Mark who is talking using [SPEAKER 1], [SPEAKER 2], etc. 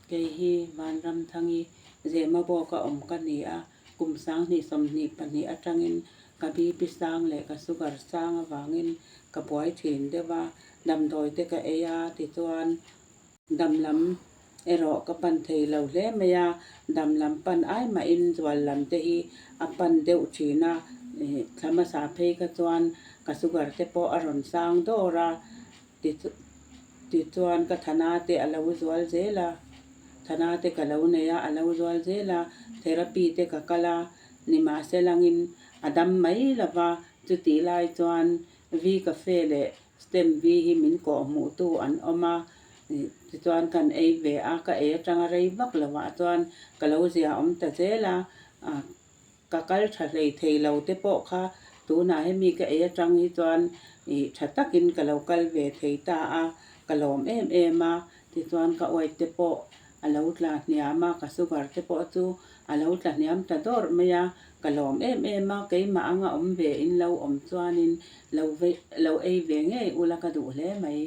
[SPEAKER 1] Kei hi Vanramthangi Zemabawka awm ka ni a, kum 2022 atangin ka BP sang leh ka sugar sang avangin ka buai thin deuh a, damdawi te ka ei a tichuan dam lam erawh ka pan thei lo hle mai a, dam lam pan ai mahin zual lam te hi a pan deuh thin a, thla hmasa phei kha chuan ka sugar te pawh a rawn sang dawr a. Tichuan ka thana te a lo zual zel a, thana te ka lo nei a, a lo zual zel a, therapy te ka kal a, nimahselangin a dam mai lo va, chutih lai chuan V Cafe leh Stem V hi min kawh hmuhtu an awm a, tichuan kan ei ve a, ka ei atanga rei vak lovah chuan ka lo zia awm ta zel a, Ka kal tha hlei thei lo te pawh kha tunah hemi ka ei atang hi chuan ih tha takin ka lo kal ve thei ta a, ka lawm em em a, tichuan ka weight te pawh a lo tla hniam a, ka sugar te pawh chu a lo tla hniam ta dawrh mai a, ka lawm em em a, keimah anga awm ve in lo awm chuanin lo lo ei ve ngei ula ka duh hle mai.